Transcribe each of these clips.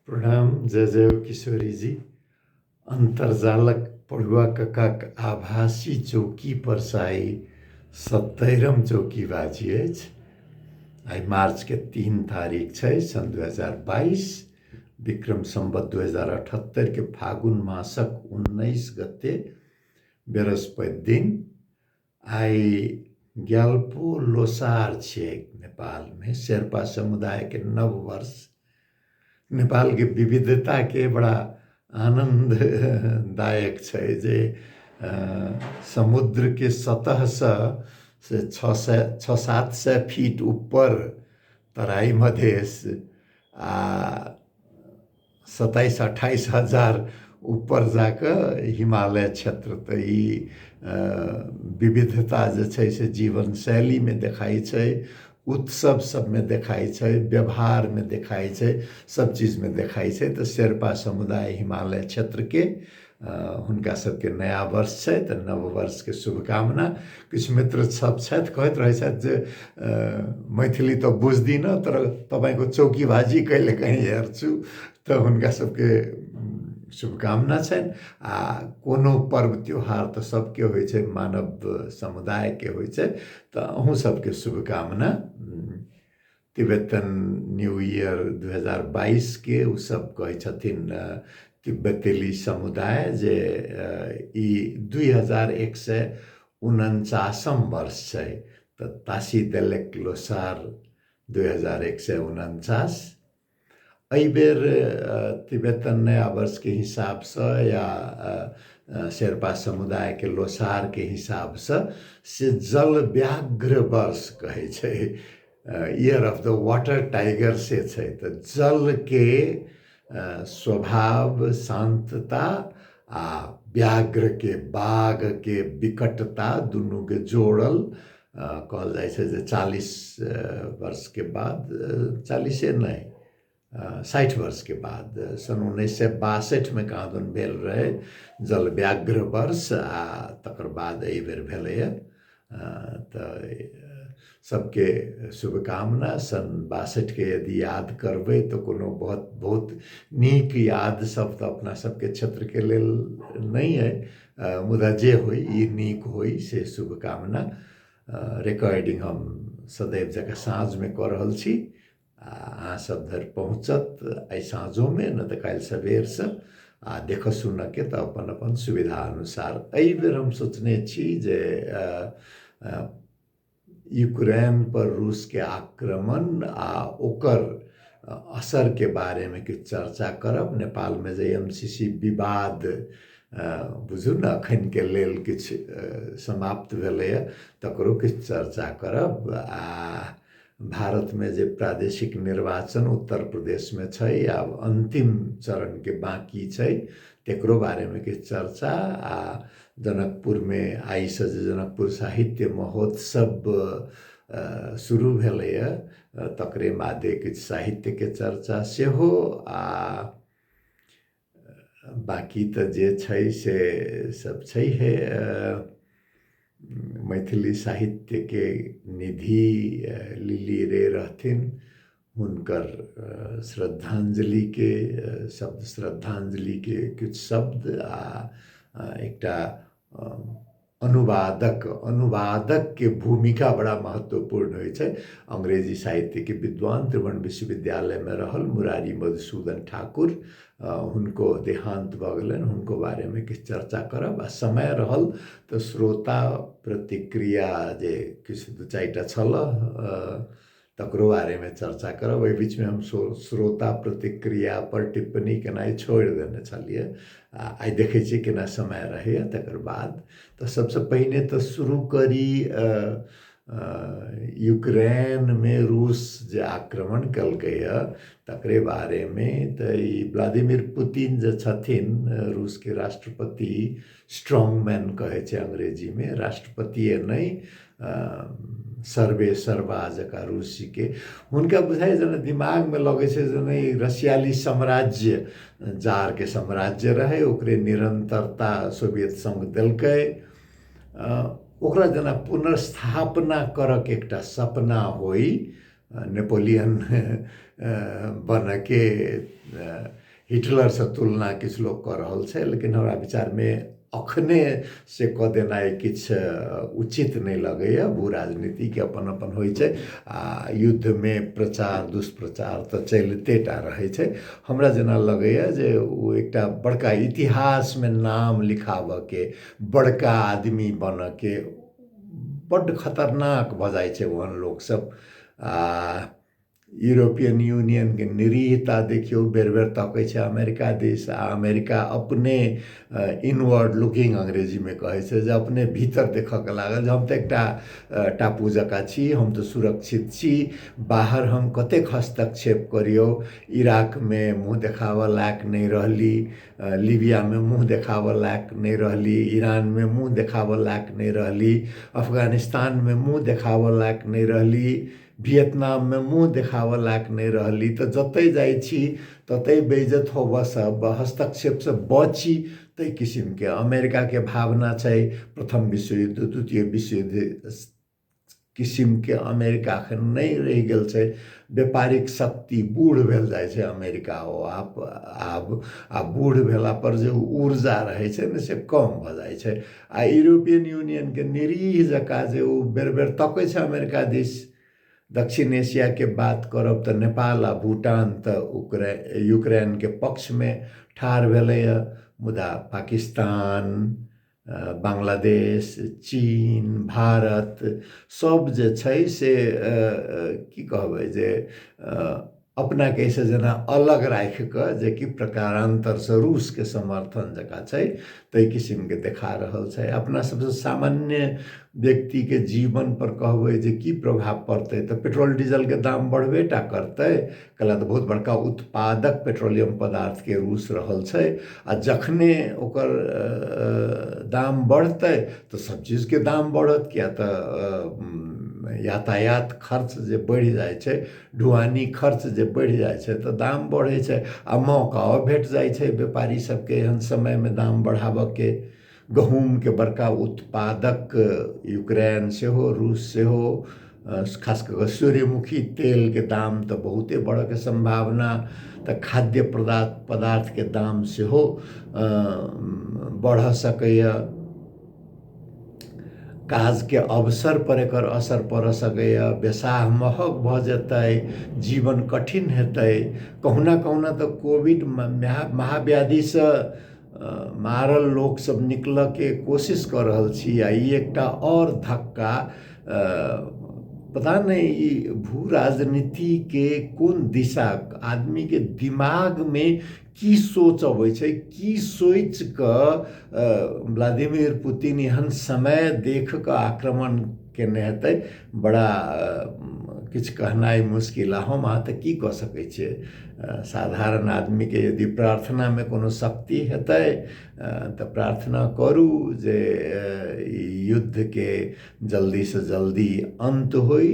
प्रणाम, जय जय हो किशोरीजी। अन्तर्जालक पढ़ुआ ककाक आभासी चौकी पर से आइ 70म चौकीबाजी अछि। आइ मार्चके 3 तारीख छै, सन् 2022, विक्रम सम्वत 2078 के फागुन मासक 19 गते, बृहस्पति दिन। आइ ग्याल्पो लोसार छियै नेपालमे, शेर्पा समुदायके नव वर्ष। नेपालके विविधताके बड़ा आनन्ददायक छै जे समुद्रके सतहसँ से 600 600-700 फीट ऊपर तराई मधेश आ 27-28 हजार ऊपर जाकऽ हिमालय क्षेत्र। तऽ ई विविधता जे छै से जीवनशैलीमे देखाइ छै, उत्सव सबमे देखाइ छै, व्यवहारमे देखाइ छै, सब चीजमे देखाइ छै। तऽ शेर्पा समुदाय हिमालय क्षेत्रके हुनका सबके नया वर्ष छै, तऽ नव वर्षके शुभकामना। किछु मित्र सब छथि, कहैत रहै छथि जे मैथिली तऽ बुझ्दिनँ तर तपाईँको चौकीबाजी कहिले काहीँ हेर्छु, तऽ हुनका सबके शुभकामना छनि। आ कोनो पर्व त्योहार तऽ सबके होइ छै, मानव समुदायके होइ छै, तऽ अहूँ सबके शुभकामना। तिब्बतन न्यू ईयर 2022 के ओ सब कहै छथिन तिब्बतेली समुदाय जे ई 2149 वर्ष छै, तऽ तासी देलेक लोसार 2149। एहिबेर तिब्बतन नया वर्षके हिसाबसँ या शेर्पा समुदायके लोसारके हिसाबसँ से जल व्याघ्र वर्ष कहै छै, year of the water tiger से छै। तऽ जलके स्वभाव शान्तता आ व्याघ्रके बाघके विकटता दुनूके जोड़ल कहल जाइ छै जे 40 वर्षके बाद, 40 नहि 60 वर्षके बाद, सन् 1962 कहाँदन भेल रहै जल व्याघ्र वर्ष, आ तकर बाद एहिबेर भेलैए। तऽ सबके शुभकामना। सन् 62 के यदि याद करबै तऽ कोनो बहुत बहुत नीक याद सब तऽ अपना सबके क्षेत्रके लेल नहि अइ, मुदा जे होइ ई नीक होइ से शुभकामना। रिकॉर्डिंग हम सदैव जकाँ साँझमे कऽ रहल छी आ अहाँ सब धरि पहुँचत आइ साँझोमे, नहि तऽ काल्हि सबेरसँ। आ देखऽ सुनऽके तऽ अपन अपन सुविधा अनुसार। एहिबेर हम सोचने छी जे यूक्रेन पर रूसके आक्रमण आ ओकर असरके बारेमे किछु चर्चा करब। नेपालमे जे MCC विवाद बुझू ने अखनके लेल किछु समाप्त भेलैए तकरो किछु चर्चा करब। आ भारतमे जे प्रादेशिक निर्वाचन उत्तर प्रदेशमे छै, आब अन्तिम चरणके बाँकी छै, तकरो बारेमे किछु चर्चा। आ जनकपुरमे आइसँ जे जनकपुर साहित्य महोत्सव शुरू भेलैए तकरे मादे किछु साहित्यके चर्चा सेहो। आ बाँकी तऽ जे छै से सब छैहे। मैथिली साहित्यके निधि लिली रे रहथिन, हुनकर श्रद्धांजलिके शब्द, श्रद्धांजलिके किछु शब्द आ एकटा अनुवादकके भूमिका बड़ा महत्वपूर्ण होइ छै। अंग्रेजी साहित्यके विद्वान त्रिभुवन विश्वविद्यालयमे रहल मुरारी मधुसूदन ठाकुर, हुनको देहान्त भऽ गेलनि, हुनको बारेमे किछु चर्चा करब। आ समय रहल तऽ श्रोता प्रतिक्रिया जे किछु 2-4टा छल तकरो बारेमे चर्चा करब। एहि बीचमे हम श्रोता प्रतिक्रिया पर टिप्पणी केनाइ छोड़ि देने छलियै, आ आइ देखै छियै केना समय रहैए तकर बाद। तऽ सबसँ पहिने तऽ शुरू करी यूक्रेनमे रूस जे आक्रमण केलकैए तकरे बारेमे। तऽ ई व्लादिमीर पुतिन जे छथिन रूसके राष्ट्रपति, स्ट्रॉन्ग मैन कहै छै अंग्रेजीमे, राष्ट्रपतिए नहि सर्वे सर्वा जकाँ रूसीके, हुनका बुझाइ जेना दिमागमे लगै छै जे नहि रसियाली साम्राज्य जारके साम्राज्य रहै, ओकरे निरन्तरता सोवियत संघ देलकै, ओकरा जेना पुनर्स्थापना करऽके एकटा सपना होइ नेपोलियन बनऽके हिटलरसँ तुलना किछु लोक कऽ रहल छै, लेकिन हमरा विचारमे अखने से कऽ देनाइ किछु उचित नहि लगैए। भू राजनीतिके अपन अपन होइ छै आ युद्धमे प्रचार दुष्प्रचार तऽ चलिते टा रहै छै। हमरा जेना लगैए जे ओ एकटा बड़का इतिहासमे नाम लिखाबऽके, बड़का आदमी बनऽके बड्ड खतरनाक भऽ जाइ छै ओहन लोकसभ। आ यूरोपियन यूनियनके निरीहता देखियौ, बेर बेर तकै छै अमेरिका दिस, आ अमेरिका अपने इनवर्ड लुकिंग अंग्रेजीमे कहै छै जे अपने भीतर देखऽके लागल जे हम तऽ एकटा टापू जकाँ छी, हम तऽ सुरक्षित छी, बाहर हम कतेक हस्तक्षेप करियौ। इराकमे मुँह देखाबऽ लायक नहि रहली, लीबियामे मुँह देखाबऽ लायक नहि रहली, ईरानमे मुँह देखाबऽ लायक नहि रहली, अफगानिस्तानमे मुँह देखाबऽ लायक नहि रहली, वियतनाममे मुँह देखाबऽ लायक नहि रहली। तऽ जतहि जाइ छी ततहि बेइज्जत होबऽसँ, हस्तक्षेपसँ बची, ताहि किसिमके अमेरिकाके भावना छै। प्रथम विश्वयुद्ध, द्वितीय विश्वयुद्ध किसिमके अमेरिका एखन नहि रहि गेल छै। व्यापारिक शक्ति बूढ़ भेल जाइ छै अमेरिका ओ आब आ बूढ़ भेलापर जे ऊर्जा रहै छै ने से कम भऽ जाइ छै। आ यूरोपियन यूनियनके निरीह जकाँ जे ओ बेर बेर तकै छै अमेरिका दिस। दक्षिण एशियाके बात करब तऽ नेपाल आ भूटान तऽ यूक्रेनके पक्षमे ठाढ़ भेलैए, मुदा पाकिस्तान, बांग्लादेश, चीन, भारत सब जे छै से की कहबै जे अपनाके एहिसँ जेना अलग राखि कऽ जे कि प्रकारान्तरसँ रूसके समर्थन जकाँ छै ताहि किसिमके देखा रहल छै। अपना सबसँ सामान्य व्यक्तिके जीवनपर कहबै जे की प्रभाव पड़तै तऽ पेट्रोल डीजलके दाम बढ़बे टा करतै। कैला तऽ बहुत बड़का उत्पादक पेट्रोलियम पदार्थके रूस रहल छै, आ जखने ओकर दाम बढ़तै तऽ सब चीजके दाम बढ़त, किया तऽ यातायात खर्च जे बढ़ि जाइ छै, ढुआनी खर्च जे बढ़ि जाइ छै तऽ दाम बढ़ै छै। आ मौकाओ भेट जाइ छै व्यापारी सबके एहन समयमे दाम बढ़ाबऽके। गहूँमके बड़का उत्पादक यूक्रेन सेहो, रूस सेहो, खास कऽ कऽ सूर्यमुखी तेलके दाम तऽ बहुते बढ़ऽके सम्भावना, तऽ खाद्य पदार्थके दाम सेहो बढ़ऽ सकैए। काजके अवसर पर एकर असर पड़ऽ सकैए, बेसाह महग भऽ जेतै, जीवन कठिन हेतै। कहुना कहुना तऽ कोविड महाव्याधिसँ मारल लोक सब निकलऽके कोशिश कऽ रहल छी, आ ई एकटा आओर धक्का। पता नहि ई भू राजनीतिके कोन दिशा, आदमीके दिमागमे की सोच अबै छै, की सोचि कऽ व्लादिमीर पुतिन एहन समय देख कऽ आक्रमण केने हेतै, बड़ा किछु कहनाइ मुश्किल। आ हम अहाँ तऽ की कऽ सकै छियै? साधारण आदमीके यदि प्रार्थनामे कोनो शक्ति हेतै तऽ प्रार्थना करू जे युद्धके जल्दीसँ जल्दी अन्त होइ।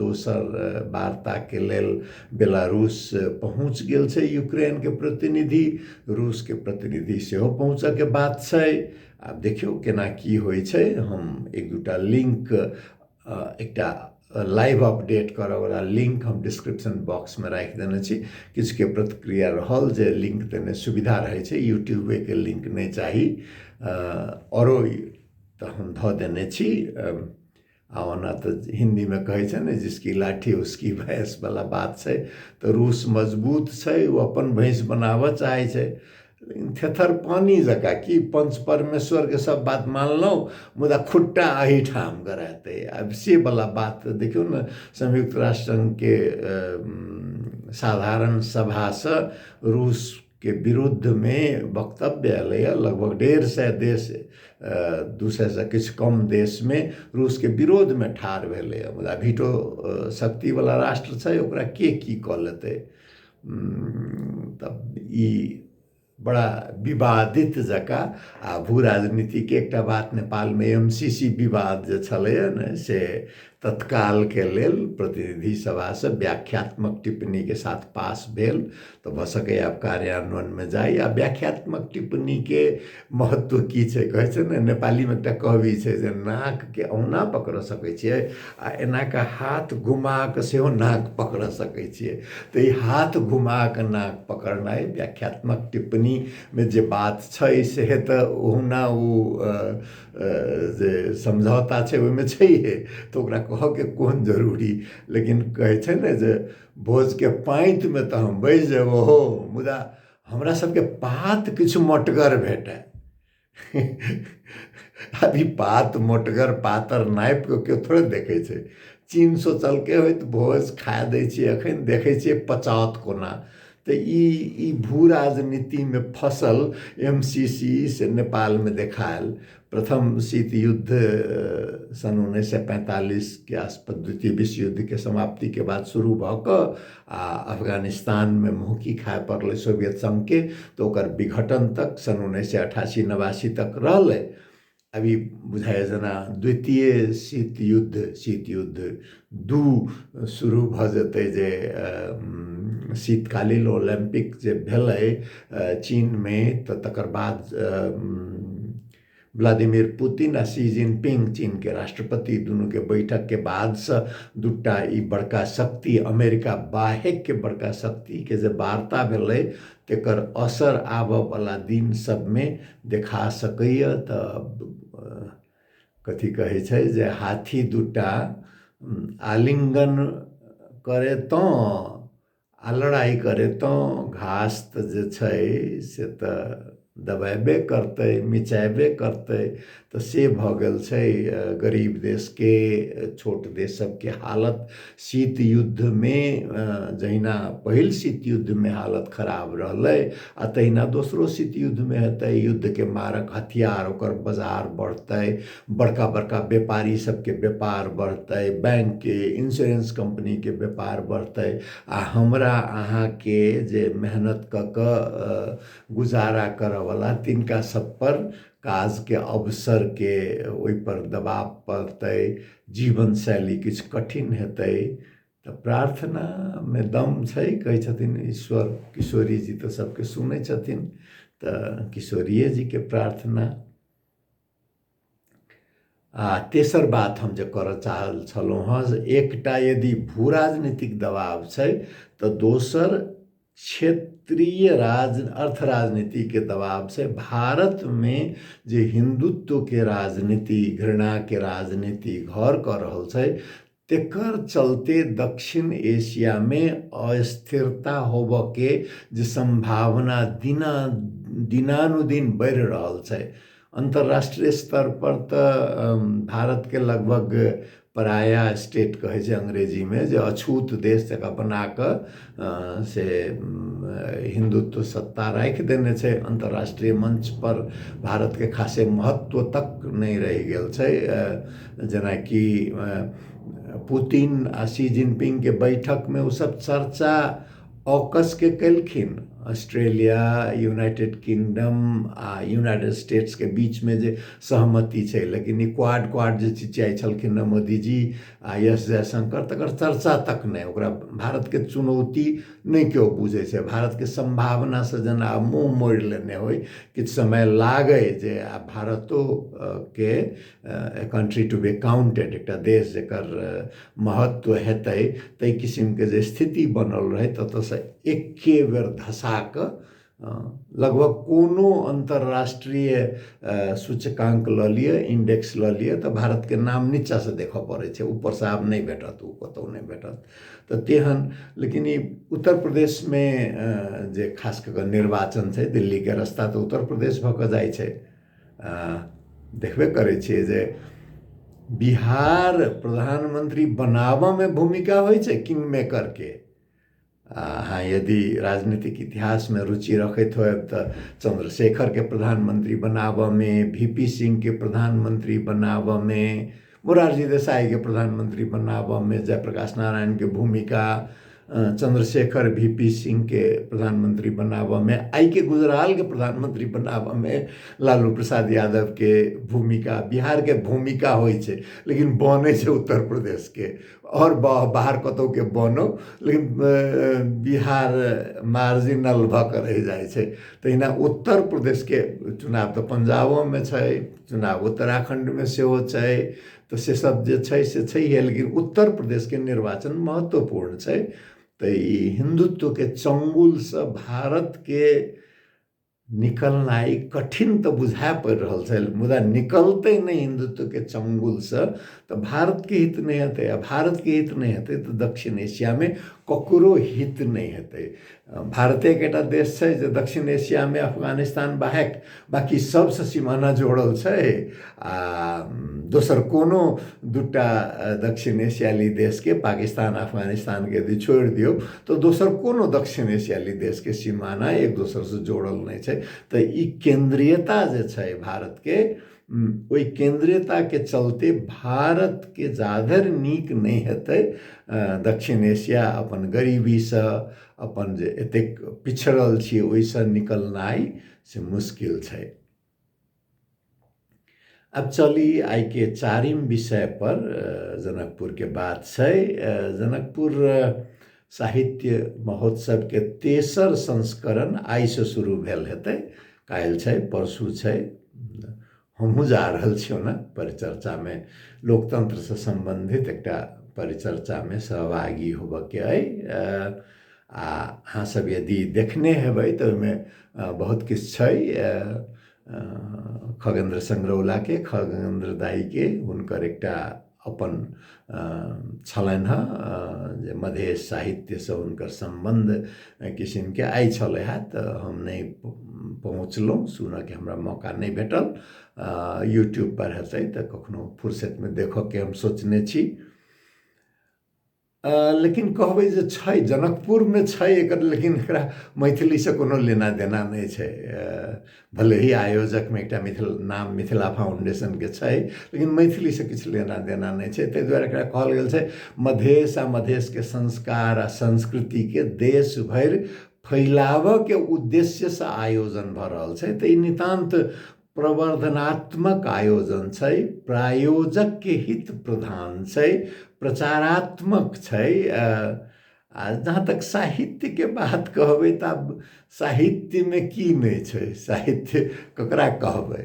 दोसर वार्ताके लेल बेलारूस पहुँच गेल छै यूक्रेनके प्रतिनिधि, रूसके प्रतिनिधि सेहो पहुँचऽके बात छै। आब देखियौ केना की होइ छै। हम एक दूटा लिंक, एकटा लाइव अपडेट करऽवला लिंक हम डिस्क्रिप्शन बॉक्समे राखि देने छी। किछुके प्रतिक्रिया रहल जे लिंक देने सुविधा रहै छै, यूट्यूबेके लिंक नहि चाही, औरो तऽ हम धऽ देने छी। आ ओना तऽ हिन्दीमे कहै छै ने जिसकी लाठी उसकी भैंस वाला बात छै, तऽ रूस मजबूत छै, ओ अपन भैंस बनाबऽ चाहै छै, लेकिन थेथर पानी जकाँ कि पंच परमेश्वरके सब बात मानलहुँ मुदा खुट्टा एहिठाम गराएतै, आब से वाला बात देखियौ ने। संयुक्त राष्ट्र संघके साधारण सभासँ रूस के विरुद्धमे वक्तव्य एलैए। लगभग 150 देश, 200 किछु कम देशमे रूसके विरोधमे ठाढ़ भेलैए, मुदा भीटो शक्तिवला राष्ट्र छै, ओकरा के की कऽ लेतै? तब ई बड़ा विवादित जकाँ। आ भू राजनीतिके एकटा बात, नेपालमे MCC विवाद जे छलैए ने से तत्कालके लेल प्रतिनिधि सभासँ व्याख्यात्मक टिप्पणीके साथ पास भेल, तऽ भऽ सकैए आब कार्यान्वयनमे जाइ। आ व्याख्यात्मक टिप्पणीके महत्व की छै, कहै छै ने नेपालीमे एकटा कहबी छै जे नाकके अहुना पकड़ सकै छियै आ एना कऽ हाथ घुमा कऽ सेहो नाक पकड़ सकै छियै। तऽ ई हाथ घुमा कऽ नाक पकड़नाइ व्याख्यात्मक टिप्पणीमे जे बात छै से तऽ ओहुना ओ जे समझौता छै ओहिमे छैहे, तऽ ओकरा कहऽके कोन जरूरी। लेकिन कहै छै ने जे भोजके पाँतिमे तऽ हम बैस जेबो हो, मुदा हमरा सबके पात किछु मोटगर भेटय। अभी पात मोटगर पातर नापि कऽ केओ थोड़े देखै छै। चीन सोचलकै होइत भोज खाए दै छियै, एखन देखै छियै पचाओत कोना। तऽ ई भू राजनीतिमे फसल MCC से नेपालमे देखायल। प्रथम शीत युद्ध सन 1945 के आसपास द्वितीय विश्व युद्ध के समाप्ति के बाद शुरू भऽ कऽ आ अफगानिस्तानमे मुँहकी खाय पड़लै सोवियत संघके, तऽ ओकर विघटन तक सन 1988-89 तक रहलै। अभी बुझाइए जेना द्वितीय शीत युद्ध, शीत युद्ध 2 शुरू भऽ जेतै, जे शीतकालीन ओलम्पिक जे भेलै चीनमे, तऽ तकर बाद व्लादिमीर पुतिन आ शी जिनपिंग चीनके राष्ट्रपति दुनूके बैठकके बादसँ दूटा ई बड़का शक्ति, अमेरिका बाहेकके बड़का शक्तिके जे वार्ता भेलै तेकर असर आबऽवला दिन सबमे देखा सकैए। तऽ कथी कहै छै जे हाथी दूटा आलिंगन करे तऽ आ लड़ाइ करे तऽ घास तऽ जे छै से तऽ दबाएबे करतै, मिचाएबे करतै। तऽ से भऽ गेल छै गरीब देशके, छोट देश सबके हालत। शीत युद्धमे जहिना पहिल शीत युद्धमे हालत खराब रहलै आ तहिना दोसरो शीत युद्धमे हेतै। युद्धके मारक हथियार ओकर बाजार बढ़तै, बड़का बड़का व्यापारी सबके व्यापार बढ़तै, बैंकके, इंश्योरेंस कंपनीके व्यापार बढ़तै, आ हमरा अहाँके जे मेहनत कऽ कऽ गुजारा करऽवला तिनका सब पर काजके अवसरके ओहिपर दबाव पड़तै, जीवन शैली किछु कठिन हेतै। तऽ प्रार्थनामे दम छै, कहै छथिन ईश्वर, किशोरी जी तऽ सबके सुनै छथिन, तऽ किशोरिये जीके प्रार्थना। आ तेसर बात हम जे करऽ चाहल छलहुँ हँ जे एकटा यदि भू राजनीतिक दबाव छै तऽ दोसर क्षेत्रीय अर्थ राजनीति के दबाव छै। भारत में जे हिंदुत्व के राजनीति, घृणा के राजनीति घर कऽ रहल छै, तेकर चलते दक्षिण एशिया में अस्थिरता होबऽ के जे संभावना दिनानुदिन बढ़ि रहल छै। अंतर्राष्ट्रीय स्तर पर तऽ भारत के लगभग पराया स्टेट कहै छै अंग्रेजी में, जे अछूत देश जकाँ बना कऽ से हिंदुत्व सत्ता राखि देने छै। अंतर्राष्ट्रीय मंच पर भारत के खासे महत्व तक नहि रहि गेल छै। जेनाकि पुतिन आ शी जिनपिंग के बैठक में ओ सब चर्चा ऑकस के केलखिन। ऑस्ट्रेलिया, यूनाइटेड किंगडम आ यूनाइटेड स्टेट्स के बीच में जे सहमति छै, लेकिन ई क्वाड क्वाड जे चिचियाइ छलखिन हँ मोदी जी आ एस जयशंकर, तकर चर्चा तक नहि। ओकरा भारत के चुनौती नहि केओ बुझै छै। भारत के संभावना से जेना आब मुँह मोड़ि लेने होइ, किछु समय लागै जे आब भारतो के कंट्री टू बी काउंटेड, एकटा देश जकर महत्व हेतै, ताहि किसिमके जे स्थिति बनल रहै ततऽसँ एके बेर धसा कऽ लगभग कोनो अंतर्राष्ट्रीय सूचकांक लऽ लिअ, इंडेक्स लऽ लिअ, तऽ भारतके नाम नीचाँसँ देखऽ पड़ै छै, ऊपरसँ आब नहि भेटत, ओ कतहु नहि भेटत। तऽ तेहन, लेकिन ई उत्तर प्रदेशमे जे खास कऽ कऽ निर्वाचन छै, दिल्लीके रास्ता तऽ उत्तर प्रदेश भऽ कऽ जाइ छै। देखबे करै छियै जे बिहार प्रधानमंत्री बनाबऽमे भूमिका होइ छै किंग मेकरके। अहाँ यदि राजनीतिक इतिहासमे रुचि रखैत होयब तऽ चंद्रशेखरके प्रधानमंत्री बनाबऽमे, VP सिंहके प्रधानमंत्री बनाबऽमे, मोरारजी देसाईके प्रधानमंत्री बनाबऽमे जयप्रकाश नारायणके भूमिका, चंद्रशेखर वी पी सिंह के प्रधानमंत्री बनाबऽमे, आइके गुजरालके प्रधानमंत्री बनाबऽमे लालू प्रसाद यादवके भूमिका, बिहारके भूमिका होइ छै, लेकिन बनै छै उत्तर प्रदेशके आओर बाहर कतौके बनो, लेकिन बिहार मार्जिनल भऽ कऽ रहि जाइ छै। तहिना उत्तर प्रदेशके चुनाव तऽ पंजाबोमे छै, चुनाव उत्तराखंडमे सेहो छै, तऽ से सब जे छै से छैहे, लेकिन उत्तर प्रदेशके निर्वाचन महत्वपूर्ण छै। तऽ ई हिंदुत्वके चंगुलसँ भारतके निकलनाइ कठिन तऽ बुझाए पड़ि रहल छै, मुदा निकलतै नहि हिंदुत्वके चंगुलसँ तऽ भारतके हित नहि हेतै, आ भारतके हित नहि हेतै तऽ दक्षिण एशियामे ककरो हित नहि हेतै। भारतेके एकटा देश छै जे दक्षिण एशियामे अफगानिस्तान बाहेक बाकी सबसँ सिमाना जोड़ल छै, आ दोसर कोनो दूटा दक्षिण एशियाली देशके, पाकिस्तान अफगानिस्तानके यदि छोड़ि दियौ तऽ दोसर कोनो दक्षिण एशियाली देशके सिमाना एक दोसरसँ जोड़ल नहि छै। तऽ ई केंद्रीयता जे छै भारतके, ओहि केंद्रीयताके चलते भारतके जाधरि नीक नहि हेतै, दक्षिण एशिया अपन गरीबीसँ, अपन जे एतेक पिछड़ल छियै ओहिसँ निकलनाइ से मुश्किल छै। अब चली आइके चारिम विषय पर, जनकपुर के बात छै। जनकपुर साहित्य महोत्सव के तेसर संस्करण आइ से शुरू भेल हेतै, काल्हि छै, परसू छै। हमहूँ जा रहल छी ओना परिचर्चामे, लोकतंत्रसँ सम्बन्धित एकटा परिचर्चामे सहभागी होबऽके अइ। आ अहाँ सब यदि देखने हेबै तऽ ओहिमे बहुत किछु छै। खगेन्द्र संग्रौलाके, खगेन्द्र दाईके हुनकर एकटा अपन छलनि हँ जे मधेश साहित्यसँ हुनकर सम्बन्ध किसिमके आइ छलै हँ, तऽ हम नहि पहुँचलहुँ, सुनऽके हमरा मौका नहि भेटल। यूट्यूब पर हेतै तऽ कखनो फुर्सतमे देखऽके हम सोचने छी। लेकिन कहबै जे छै जनकपुरमे छै एकर, लेकिन एकरा मैथिलीसँ कोनो लेना देना नहि छै। भले ही आयोजकमे एकटा मिथिल नाम मिथिला फाउंडेशनके छै, लेकिन मैथिलीसँ किछु लेना देना नहि छै। ताहि दुआरे एकरा कहल गेल छै मधेश आ मधेशके संस्कार आ संस्कृतिके देश भरि फैलाबऽके उद्देश्यसँ आयोजन भऽ रहल छै। तऽ ई नितान्त प्रवर्धनात्मक आयोजन छै, प्रायोजकके हित प्रधान छै, प्रचारात्मक छै। आ जहाँ तक साहित्यके बात कहबै तऽ आब साहित्यमे की नहि छै, साहित्य ककरा कहबै।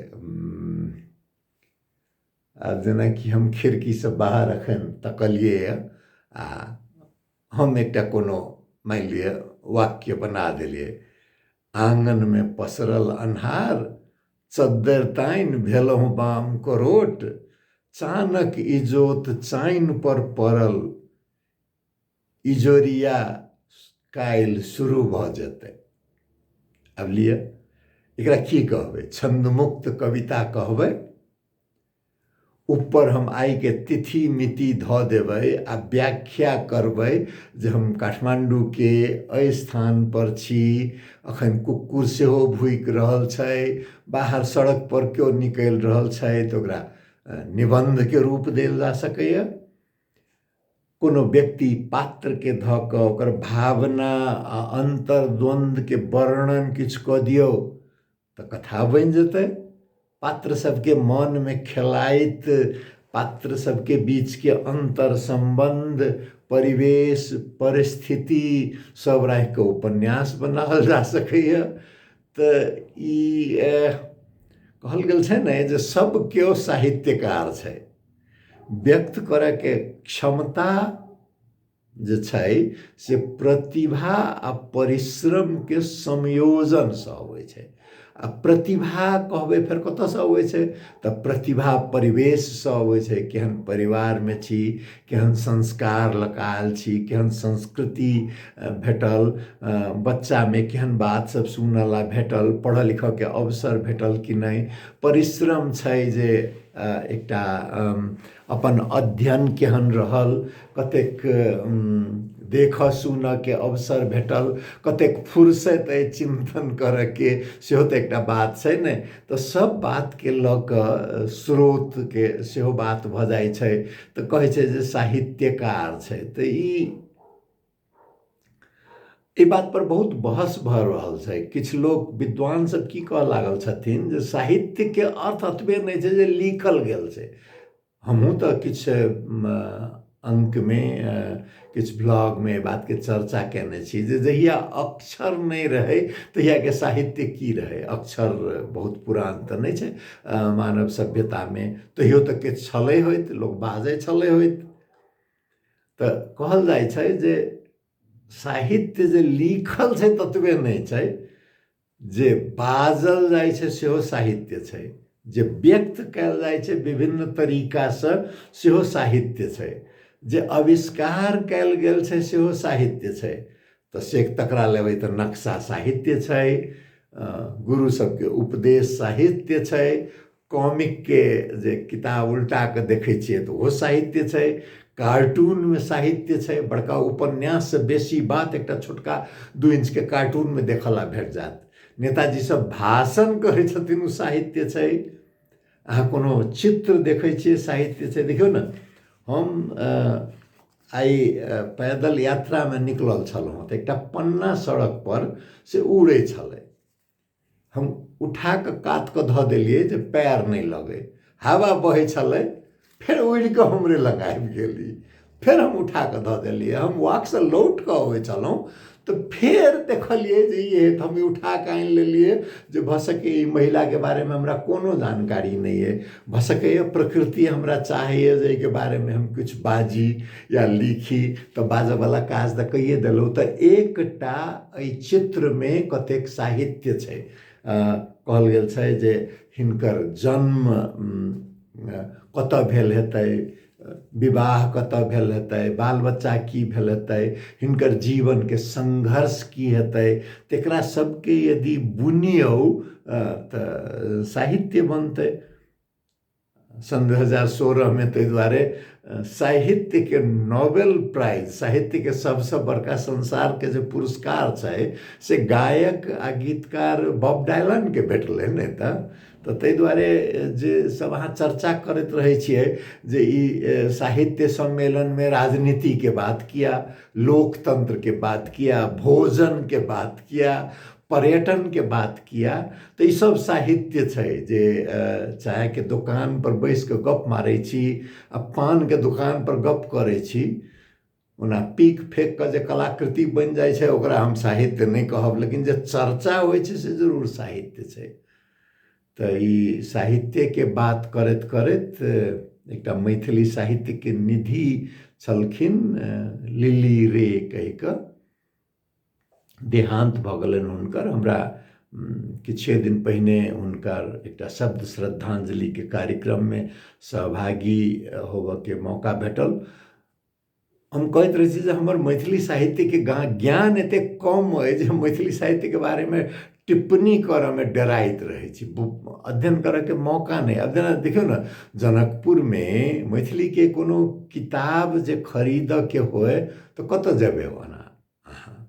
आब जेनाकि हम खिड़कीसँ बाहर एखन तकलियै आ हम एकटा कोनो मानि लिअ वाक्य बना देलियै, आंगनमे पसरल अन्हार, चद्दर तानि भेलहुँ बाम करोट, चानक इजोत चानि पर पड़ल, इजोरिया काल्हि शुरू भऽ जेतै। आब लिअ एकरा की कहबै, छन्दमुक्त कविता कहबै। ऊपर हम आइके तिथि मिति धऽ देबै आ व्याख्या करबै जे हम काठमाण्डूके एहि स्थानपर छी, अखन कुकुर सेहो भूकि रहल छै, बाहर सड़क पर केओ निकलि रहल छै, तऽ ओकरा निबन्धके रूप देल जा सकैए। कोनो व्यक्ति पात्रके धऽ कऽ ओकर भावना आ अन्तर्द्वन्द्वके वर्णन किछु कऽ दियौ तऽ कथा बनि जेतै। पात्र सबके मनमे खेलाइत पात्र सबके बीचके अन्तर सम्बन्ध, परिवेश, परिस्थिति सब राखि कऽ उपन्यास बनाओल जा सकैए। तऽ ई कहल गेल छै ने जे सब केओ साहित्यकार छै, व्यक्त करयके क्षमता जे छै से प्रतिभा आ परिश्रमके संयोजनसँ अबै छै। आ प्रतिभा कहबै फेर कतऽसँ अबै छै, तऽ प्रतिभा परिवेशसँ अबै छै। केहन परिवारमे छी, केहन संस्कार लऽ कऽ आयल छी, केहन संस्कृति भेटल, बच्चामे केहन बात सब सुनऽ ला भेटल, पढ़ऽ लिखऽके अवसर भेटल कि नहि। परिश्रम छै जे एकटा अपन अध्ययन केहन रहल, कतेक देखऽ सुनऽके अवसर भेटल, कतेक फुर्सति अइ चिन्तन करऽके, सेहो तऽ एकटा बात छै ने। तऽ सब बातके लऽ कऽ स्रोतके सेहो बात भऽ जाइ छै। तऽ कहै छै जे साहित्यकार छै, तऽ ई एहि बात पर बहुत बहस भऽ रहल छै। किछु लोक विद्वान सब की कहऽ लागल छथिन जे साहित्यके अर्थ एतबे नहि छै जे लिखल गेल छै। हमहूँ तऽ किछु अङ्कमे, किछु ब्लॉगमे एहि बातके चर्चा कयने छी जे जहिया अक्षर नहि रहै तहियाके साहित्य की रहै। अक्षर बहुत पुरान तऽ नहि छै मानव सभ्यतामे, तहियो तऽ किछु छलै होइत, लोक बाजै छलै होइत। तऽ कहल जाइ छै जे साहित्य जे लिखल छै ततबे नहि छै, जे बाजल जाइ छै सेहो साहित्य छै, जे व्यक्त कयल जाइ छै विभिन्न तरीकासँ सेहो साहित्य छै, जे आविष्कार कयल गेल छै सेहो साहित्य छै। तऽ से तकरा लेबै तऽ नक्शा साहित्य छै, गुरु सबके उपदेश साहित्य छै, कॉमिकके जे किताब उल्टा कऽ देखै छियै तऽ ओहो साहित्य छै, कार्टूनमे साहित्य छै। बड़का उपन्याससँ बेसी बात एकटा छोटका 2 इंचके कार्टूनमे देखऽ ला भेट जायत। नेताजी सब भाषण करै छथिन ओ साहित्य छै। अहाँ कोनो चित्र देखै छियै साहित्य छै। देखियौ ने, हम आइ पैदल यात्रामे निकलल छलहुँ तऽ एकटा पन्ना सड़कपर से उड़ै छलै। हम उठा कऽ कात कऽ धऽ देलियै जे पैर नहि लगै। हवा बहै छलै, फेर उड़ि कऽ हमरे लग आबि गेली, फेर हम उठा कऽ धऽ देलियै। हम वाकसँ लौट कऽ अबै छलहुँ तऽ फेर देखलियै जे ई तऽ हम ई उठा कऽ आनि लेलियै जे भऽ सकैए ई महिलाके बारेमे हमरा कोनो जानकारी नहि अइ, भऽ सकैए प्रकृति हमरा चाहैए जे एहिके बारेमे हम किछु बाजी या लिखी, तऽ बाजऽवला काज तऽ कैए देलहुँ। तऽ एकटा एहि चित्रमे कतेक साहित्य छै। कहल गेल छै जे हिनकर जन्म कतऽ भेल हेतै, विवाह कतऽ भेल हेतै, बाल बच्चा की भेल हेतै, हिनकर जीवनके संघर्ष की हेतै, तकरा सबके यदि बुनियौ तऽ साहित्य बनतै। सन् 2016मे ताहि दुआरे साहित्यके नोबेल प्राइज, साहित्यके सबसँ बड़का संसारके जे पुरस्कार छै से गायक आ गीतकार बॉब डायलनके भेटलै ने। तऽ ताहि दुआरे जे सब अहाँ चर्चा करैत रहै छियै जे ई साहित्य सम्मेलनमे राजनीतिके बात किया, लोकतंत्रके बात किया, भोजनके बात किया, पर्यटनके बात किया, तऽ ई सब साहित्य छै। जे चायके दोकान पर बैस कऽ गप मारै छी आ पानके दोकान पर गप करै छी, ओना पीक फेक कऽ जे कलाकृति बनि जाइ छै ओकरा हम साहित्य नहि कहब, लेकिन जे चर्चा होइ छै से जरूर साहित्य छै। तऽ ई साहित्यके बात करैत करैत एकटा मैथिली साहित्यके निधि छलखिन लिली रे कहि कऽ, देहान्त भऽ गेलनि हुनकर। हमरा किछुए दिन पहिने हुनकर एकटा शब्द श्रद्धांजलिके कार्यक्रममे सहभागी होबऽके मौका भेटल। हम कहैत रहै छी जे हमर मैथिली साहित्यके ज्ञान एतेक कम अइ जे हम मैथिली साहित्यके बारेमे टिप्पणी करऽमे डराइत रहै छी, अध्ययन करऽके मौका नहि। आब जेना देखियौ ने, जनकपुरमे मैथिलीके कोनो किताब जे खरीदऽके होय तऽ कतऽ जेबै ओना अहाँ?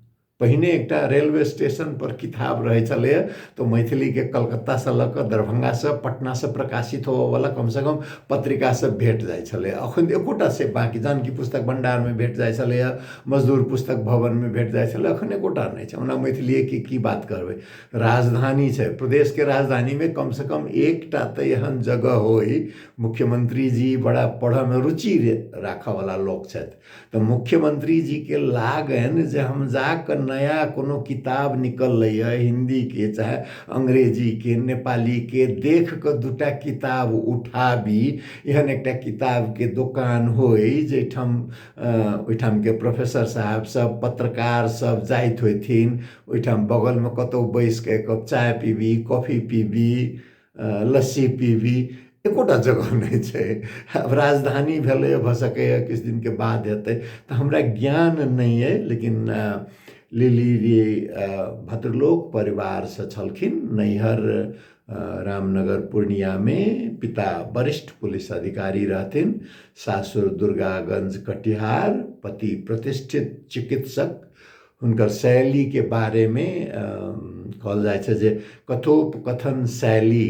पहिने एकटा रेलवे स्टेशन पर किताब रहै छलैए तऽ मैथिलीके कलकत्तासँ लऽ कऽ दरभंगासँ पटनासँ प्रकाशित होबऽवला कमसँ कम पत्रिका सब भेट जाइ छलैए। अखन एकोटा से बाँकी जानकी पुस्तक भण्डारमे भेट जाइ छलैए, मजदूर पुस्तक भवनमे भेट जाइ छलै, अखन एकोटा नहि छै। ओना मैथिलीएके की बात करबै, राजधानी छै, प्रदेशके राजधानीमे कमसँ कम एकटा तऽ एहन जगह होइ। मुख्यमंत्री जी बड़ा पढ़ऽमे रुचि राखऽवला लोक छथि, तऽ मुख्यमंत्री जीके लागनि जे हम जाकऽ नया कोनो किताब निकललैए हिन्दीके चाहे अंग्रेजीके नेपालीके देख कऽ दूटा किताब उठाबी, एहन एकटा किताबके दोकान होइ जाहिठाम ओहिठामके प्रोफेसर साहब सब पत्रकार सब जाइत होथिन, ओहिठाम बगलमे कतहु बैस कऽ एक कप चाय पीबी, कॉफी पीबी, लस्सी पीबी, एकोटा जगह नहि छै। आब राजधानी भेलैए, भऽ सकैए किछु दिनके बाद हेतै, तऽ हमरा ज्ञान नहि अइ। लेकिन लिली रे भद्रलोक परिवारसँ छलखिन, नैहर रामनगर पूर्णियामे, पिता वरिष्ठ पुलिस अधिकारी रहथिन, सासुर दुर्गागंज कटिहार, पति प्रतिष्ठित चिकित्सक। हुनकर शैलीके बारेमे कहल जाइ छै जे कथोपकथन शैली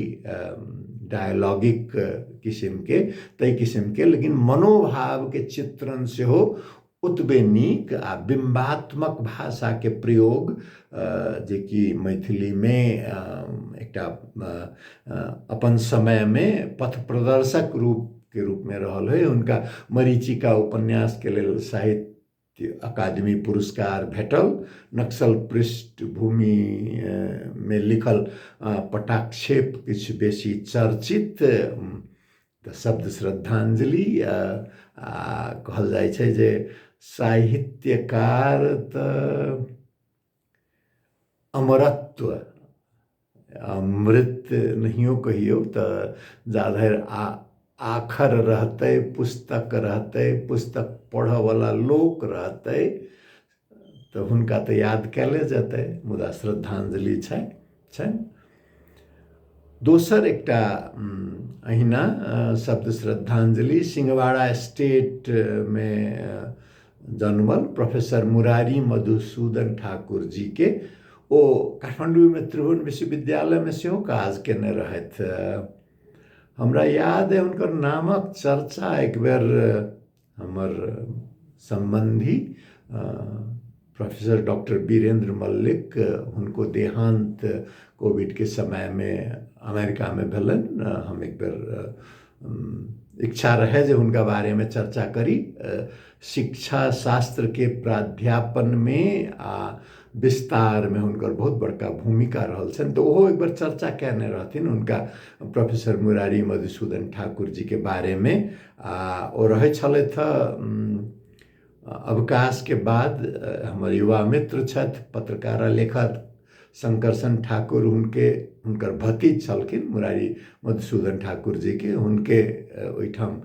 डायलॉगिक किसिमके, ताहि किसिमके, लेकिन मनोभावके चित्रण सेहो ओतबे नीक आ बिम्बात्मक भाषाके प्रयोग जेकि मैथिलीमे एकटा अपन समयमे पथ प्रदर्शक रूपके रूपमे रहल होइ। हुनका मरीचिका उपन्यासके लेल साहित्य अकादमी पुरस्कार भेटल। नक्सल पृष्ठभूमि मे लिखल पटाक्षेप किछु बेसी चर्चित, तऽ शब्द श्रद्धांजलि। आ कहल जाइ छै जे साहित्यकार तऽ अमरत्व अमृत नहियो कहियौ तऽ जाधरि आखर रहतै, पुस्तक रहतै, पुस्तक पढ़ऽवला लोक रहतै, तऽ हुनका तऽ याद कयले जेतै। मुदा श्रद्धांजलि छै छनि। दोसर एकटा अहिना शब्द श्रद्धांजलि सिंहवाड़ा स्टेटमे जन्मल प्रोफेसर मुरारी मधुसूदन ठाकुर जीके। ओ काठमाण्डूमे त्रिभुवन विश्वविद्यालयमे सेहो काज केने रहथि। हमरा याद अइ हुनकर नामक चर्चा एक बेर हमर सम्बन्धी प्रोफेसर डॉक्टर वीरेंद्र मल्लिक, हुनको देहांत कोविडके समयमे अमेरिकामे भेलनि। हम एक बेर इच्छा रहै जे हुनका बारेमे चर्चा करी। शिक्षा शास्त्रके प्राध्यापनमे आ विस्तारमे हुनकर बहुत बड़का भूमिका रहल छनि, तऽ ओहो एक बेर चर्चा कयने रहथिन हुनका प्रोफेसर मुरारी मधुसूदन ठाकुर जीके बारेमे। आ ओ रहै छलथि अवकाशके बाद। हमर युवा मित्र छथि पत्रकार आ लेखक शंकरसन ठाकुर, हुनके हुनकर भतीज छलखिन मुरारी मधुसूदन ठाकुर जीके, हुनके ओहिठाम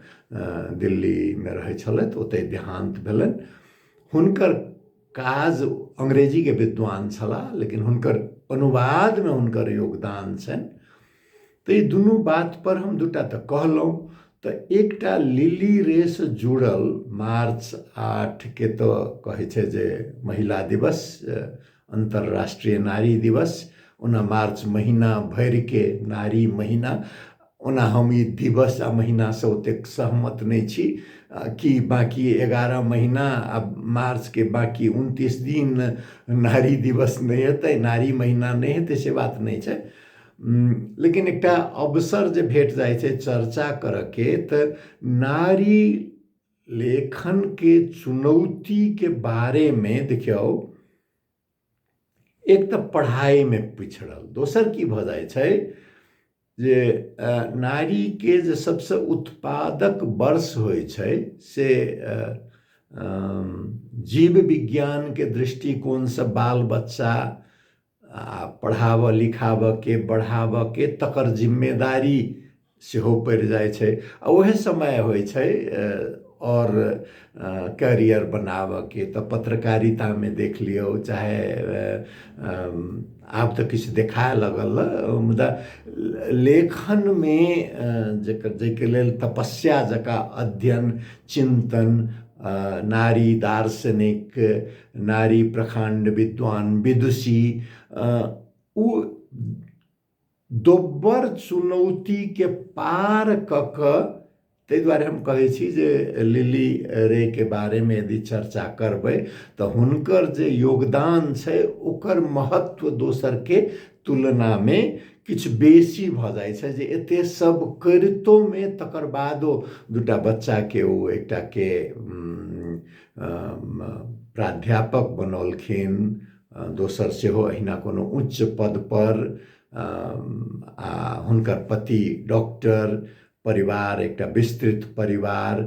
दिल्लीमे रहै छलथि, ओतहि देहान्त भेलनि हुनकर। काज अंग्रेजीके विद्वान छलाह, लेकिन हुनकर अनुवादमे हुनकर योगदान छनि। तऽ ई दुनू बात पर हम दूटा तऽ कहलहुँ। तऽ एकटा लिली रेसँ जुड़ल मार्च 8के तऽ कहै छै जे महिला दिवस, अन्तर्राष्ट्रीय नारी दिवस। ओना मार्च महीना भरिके नारी महीना, ओना हम ई दिवस आ महीनासँ ओतेक सहमत नहि छी कि बाँकी 11 महीना आ मार्चके बाँकी 29 दिन नारी दिवस नहि हेतै, नारी महीना नहि हेतै, से बात नहि छै। लेकिन एकटा अवसर जे भेट जाइ छै चर्चा करऽके, तऽ नारी लेखनके चुनौतीके बारेमे देखियौ। एक तऽ पढ़ाइमे पिछड़ल, दोसर की भऽ जाइ छै जे नारीके जे सबसँ उत्पादक वर्ष होइ छै से जीव विज्ञानके दृष्टिकोणसँ बाल बच्चा आ पढ़ाबऽ लिखाबऽके बढ़ाबऽके तकर जिम्मेदारी सेहो पड़ि जाइ छै, आ उएह समय होइ छै आओर कैरियर बनाबऽके। तऽ पत्रकारितामे देख लियौ, चाहे आब तऽ किछु देखाय लगल, मुदा लेखनमे जकर जाहिके लेल तपस्या जकाँ अध्ययन चिन्तन, नारी दार्शनिक, नारी प्रकाण्ड विद्वान विदुषी, ओ दोब्बर चुनौतीके पार कऽ कऽ, ताहि दुआरे हम कहै छी जे लिली रेके बारेमे यदि चर्चा करबै तऽ हुनकर जे योगदान छै ओकर महत्व दोसरके तुलनामे किछु बेसी भऽ जाइ छै, जे एते सब करितोमे तकर बादो दूटा बच्चाके ओ एकटाके प्राध्यापक बनौलखिन, दोसर सेहो अहिना कोनो उच्च पदपर, आ हुनकर पति डॉक्टर, परिवार एकटा विस्तृत परिवार।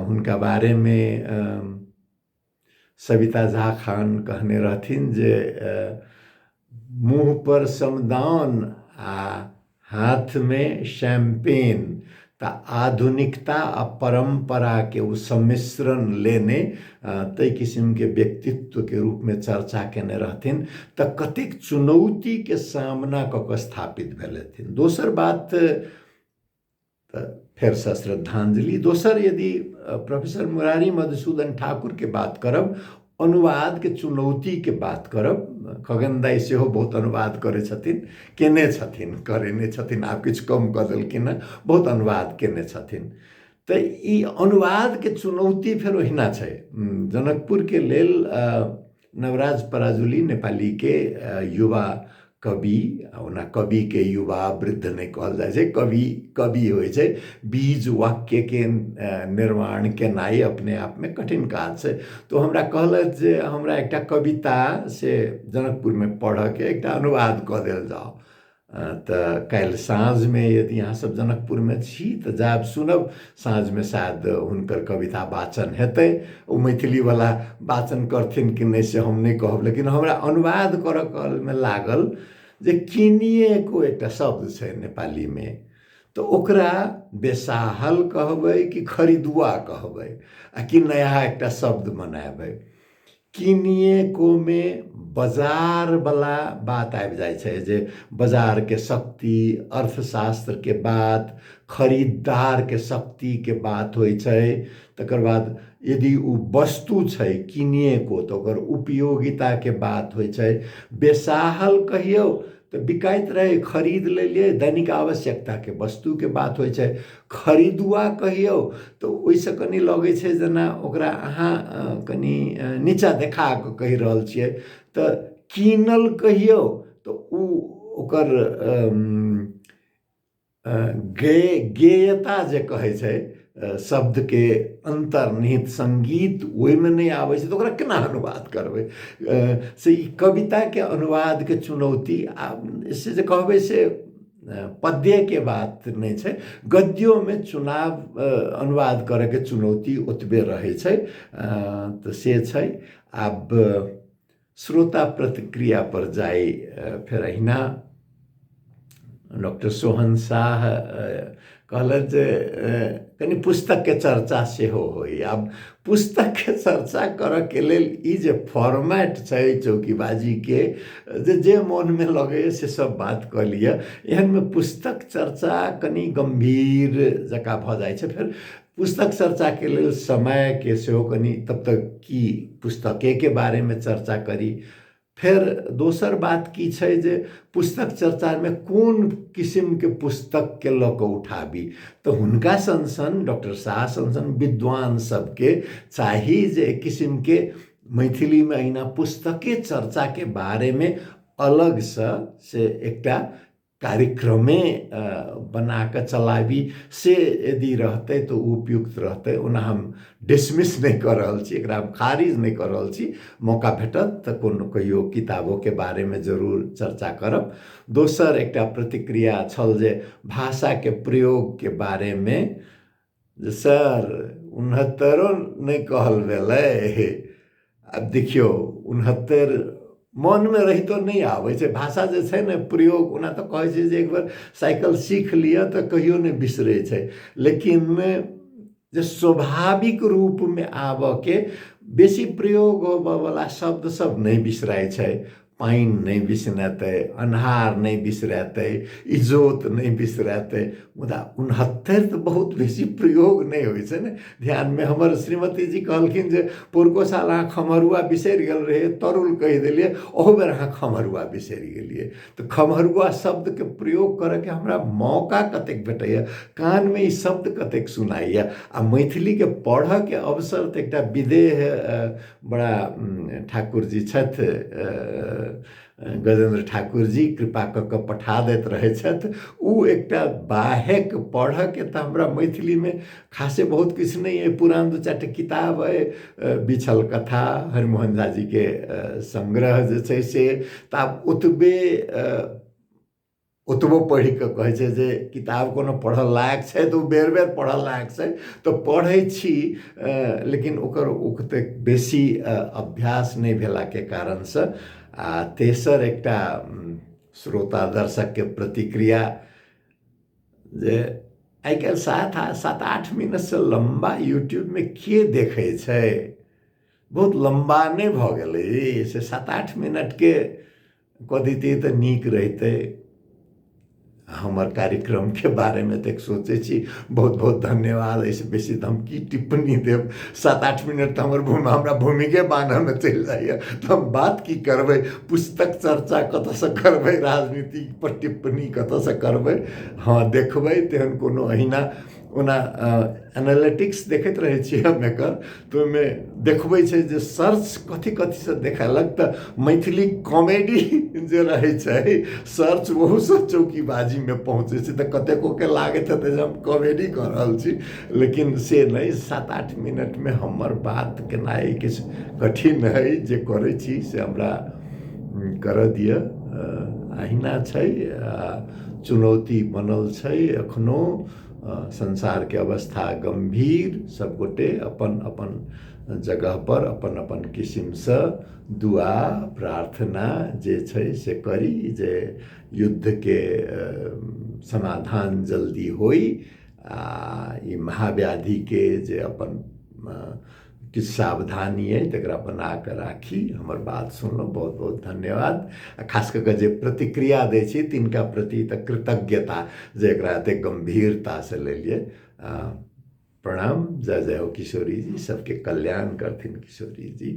हुनका बारेमे सविता झा खान कहने रहथिन जे मुँहपर समदाउन आ हाथमे शैम्पेन, तऽ आधुनिकता आ परम्पराके ओ सम्मिश्रण लेने ताहि किसिमके व्यक्तित्वके रूपमे चर्चा केने रहथिन। तऽ कतेक चुनौतीके सामना कऽ कऽ स्थापित भेलथिन। दोसर बात तऽ फेरसँ श्रद्धांजलि। दोसर यदि प्रोफेसर मुरारी मधुसूदन ठाकुरके बात करब, अनुवादके चुनौतीके बात करब, खगन दाइ सेहो बहुत अनुवाद करै छथिन, केने छथिन, करेने छथिन, आब किछु कम कऽ देलखिन हँ, बहुत अनुवाद केने छथिन। तऽ ई अनुवादके चुनौती फेर ओहिना छै। जनकपुरके लेल नवराज पराजुली नेपालीके युवा कवि, ओना कविके युवा वृद्ध नहि कहल जाइ छै, कवि कवि होइ छै। बीज वाक्यके निर्माण केनाइ अपने आपमे कठिन काज छै। तऽ हमरा कहलथि जे हमरा एकटा कविता से जनकपुरमे पढ़ऽके एकटा अनुवाद कऽ देल जाउ। तऽ काल्हि साँझमे यदि अहाँ सब जनकपुरमे छी तऽ जायब सुनब, साँझमे शायद हुनकर कविता वाचन हेतै। ओ मैथिलीवला वाचन करथिन कि नहि से हम नहि कहब, लेकिन हमरा अनुवाद करऽ कालमे लागल जे किनिएको एकटा शब्द छै नेपालीमे, तऽ ओकरा बेसाहल कहबै कि खरीदुआ कहबै आ कि नया एकटा शब्द बनायबै। किनिएकोमे बाजारवला बात आबि जाइ छै जे बाजारके शक्ति, अर्थशास्त्रके बात, खरीदारके शक्तिके बात होइ छै। तकर बाद यदि ओ वस्तु छै किनिएको तऽ ओकर उपयोगिताके बात होइ छै। बेसाहल कहियौ तऽ बिकाइत रहै, खरीद लेलियै, दैनिक आवश्यकताके वस्तुके बात होइ छै। खरीदुआ कहियौ तऽ ओहिसँ कनि लगै छै जेना ओकरा अहाँ कनि नीचाँ देखा कऽ कहि रहल छियै। तऽ कीनल कहियौ तऽ ओ ओकर गेयता जे कहै छै, शब्दके अन्तर्निहित सङ्गीत ओहिमे नहि आबै छै, तऽ ओकरा केना अनुवाद करबै? से ई कविताके अनुवादके चुनौती। आ से जे कहबै से पद्यके बात नहि छै, गद्योमे चुनाव अनुवाद करैके चुनौती ओतबे रहै छै। तऽ से छै। आब श्रोता प्रतिक्रिया पर जाइ। फेर अहिना डॉक्टर सोहन शाह कहलनि जे कनि पुस्तकके चर्चा सेहो होइ। आब पुस्तकके चर्चा करऽके लेल ई जे फॉर्मेट छै चौकीबाजीके, जे मोनमे लगैए से सब बात कऽ लिअ, एहनमे पुस्तक चर्चा कनि गम्भीर जकाँ भऽ जाइ छै। फेर पुस्तक चर्चाके लेल समयके सेहो कनि, तब तक की पुस्तकेके बारेमे चर्चा करी? फेर दोसर बात की छै जे पुस्तक चर्चामे कोन किसिमके पुस्तकके लऽ कऽ उठाबी? तऽ हुनका सन सन डॉक्टर शाह सन सन विद्वान सबके चाही जे एक किसिमके मैथिलीमे अहिना पुस्तके चर्चाके बारेमे अलगसँ से एकटा कार्यक्रमे बना कऽ चलाबी। से यदि रहतै तऽ ओ उपयुक्त रहतै। ओना हम डिसमिस नहि कऽ रहल छी एकरा, हम खारिज नहि कऽ रहल छी। मौका भेटत तऽ कोनो कहियो किताबोके बारेमे जरूर चर्चा करब। दोसर एकटा प्रतिक्रिया छल जे भाषाके प्रयोगके बारेमे जे सर 69 नहि कहल भेलै। आब देखियौ, 69 मोनमे रहितो नहि आबै छै। भाषा जे छै ने प्रयोग, ओना तऽ कहै छै जे एक बेर साइकिल सीख लिअ तऽ कहियो नहि बिसरै छै, लेकिन जे स्वाभाविक रूपमे आबऽके बेसी प्रयोग होबऽवला शब्द सब नहि बिसराइ छै। पानि नहि बिसरेतै, अन्हार नहि बिसरेतै, इजोत नहि बिसरेतै, मुदा 69 तऽ बहुत बेसी प्रयोग नहि होइ छै ने ध्यानमे। हमर श्रीमती जी कहलखिन जे पुरको साल अहाँ खमहरुआ बिसरि गेल रहियै, तरुल कहि देलियै, ओहू बेर अहाँ खमहरुआ बिसरि गेलियै। तऽ खमहरुआ शब्दके प्रयोग करयके हमरा मौका कतेक भेटैए, कानमे ई शब्द कतेक सुनाइए। आ मैथिलीके पढ़ऽके अवसर तऽ एकटा विदेह बड़ा ठाकुर जी छथि, गजेन्द्र ठाकुर जी, कृपा कऽ कऽ पठा दैत रहै छथि। ओ एकटा बाहेक पढ़ऽके तऽ हमरा मैथिलीमे खासे बहुत किछु नहि अइ। पुरान 2-4 टा किताब अइ, बिछल कथा, हरिमोहन झा जीके संग्रह जे छै से, तऽ आब ओतबे ओतबो पढ़ि कऽ कहै छै जे किताब कोनो पढ़ऽ लायक छै तऽ ओ बेर बेर पढ़ऽ लायक छै, तऽ पढ़ै छी, लेकिन ओकर ओतेक बेसी अभ्यास नहि भेलाके कारणसँ। आ तेसर एकटा श्रोता दर्शकके प्रतिक्रिया जे आइ काल्हि 7-8 मिनटसँ लम्बा यूट्यूबमे के देखै छै, बहुत लम्बा नहि भऽ गेलै, से 7-8 मिनटके कऽ दैतियै तऽ नीक रहितै। हमर कार्यक्रमके बारेमे एतेक सोचै छी, बहुत बहुत धन्यवाद। एहिसँ बेसी तऽ हम की टिप्पणी देब? 7-8 मिनट तऽ हमर भूमि हमरा भूमिके बान्हऽमे चलि जाइए, तऽ हम बात की करबै? पुस्तक चर्चा कतऽसँ करबै? राजनीति पर टिप्पणी कतऽसँ करबै? हँ, देखबै तेहन कोनो अहिना ओना एनालिटिक्स देखैत रहै छी हम एकर, तऽ ओहिमे देखबै छै जे सर्च कथी कथीसँ देखेलक, तऽ मैथिली कॉमेडी जे रहै छै सर्च ओहूसँ चौकीबाजीमे पहुँचै छै। तऽ कतेकोके लागैत हेतै जे हम कॉमेडी कऽ रहल छी, लेकिन से नहि। 7-8 मिनटमे हमर बात केनाइ किछु कठिन हइ, जे करै छी से हमरा करऽ दिअ। अहिना छै, चुनौती बनल छै एखनो, संसारके अवस्था गम्भीर। सबगोटे अपन अपन जगहपर अपन अपन किसिमसँ दुआ प्रार्थना जे छै से करी जे युद्धके समाधान जल्दी होइ आ ई महाव्याधिके जे अपन किछु सावधानी अइ तकरा बना कऽ राखी। हमर बात सुनलहुँ, बहुत बहुत धन्यवाद। आ खास कऽ कऽ जे प्रतिक्रिया दै छी तिनका प्रति तऽ कृतज्ञता जे एकरा एतेक गम्भीरतासँ लेलियै। प्रणाम, जय जय हो किशोरी जी, सबके कल्याण करथिन किशोरी जी।